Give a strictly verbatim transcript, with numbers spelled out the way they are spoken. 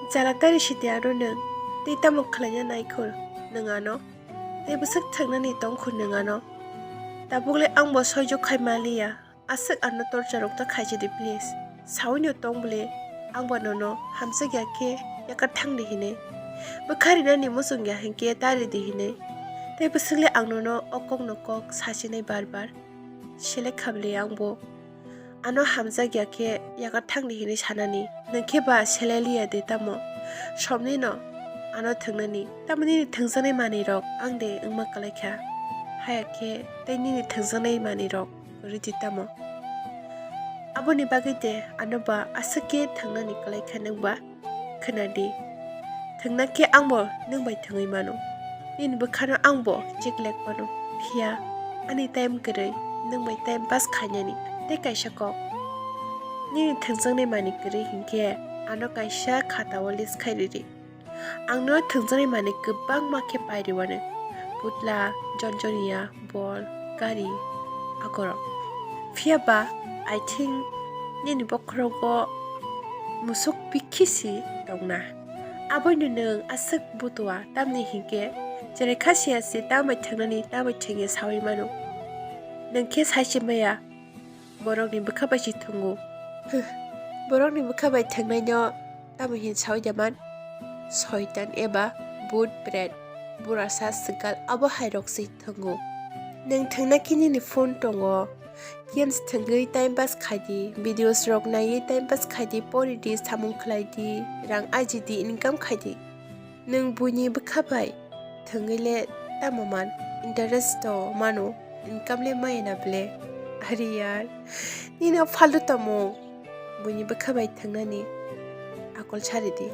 Chala tari sidi ano nwng tei tamo khlaina naikhwr nwng ano? Tei bwswk thwngnani tongkhwr nwng ano? Tabukle angbo soijo khai maliya. Aswk ano torcha rok ta khaisidi please. Sawino tong bwle, angba nono hamjakya khe yakar thangdi hinwi. Bwkha rinani muchungya hinkhe taridi hinwi. Tei bwswkle ang nono o kokno kok sachinai bar bar. Selek kha bwle angbo. Ano hamjakya khe yakar thangdi hinwi sanani. Nwng khe ba selai liya de tamo? Somni no ano thwngnani. Tamo nini thwngjaknai manwi rok ang de wngma kwlai kha. Haya khe tei nini thwngjaknai manwi rok. Rwdi tamo? Aboni bagwi de ano ba aswk khe thwngnani kwlai kha nwng ba? Khwnadi, thwngna khe angbo nwng bai thwngwi mano. Nini bwkhano angbo cheklek mano. Phiya ani time kwrwi nwng bai time pass khainani tei kaisa kok. Nini thwngjaknai manwi kwrwi hinkhe ano kaisa khatao list khai rwdi. Ang nono thwngjaknai manwi kwbangma khe pairiwano, putla, jonjoniya, bol, gari, akorok. Phiya ba, I think, nini bokhorogo musuk bikhi si tongna. Aboino nwng aswk butua, tamni hinkhe cherai kha siya se tambai thwngnani, tambai thwngya saui mano. Nwng khe sai se maya. Borokni bwkha bai se thwngo. Borokni bwkha bai thwngnaino tamo hin saui da man? Soitan eba bhut pret, burasa swkal abo hai rok se thwngo. Nwng thwngna khe nini phone tongo. Games thwngwi time pass khai di, videos rok naiwi time pass khai di, pori di, samung khlai di, rang aji di, income khai di. Nwng buini bwkha bai thwngwi le tamo man? Interest to mano, income le maya na ble? Are yaar, nini o faltu tamo? Buini bwkha bai thwngnani akol sari di.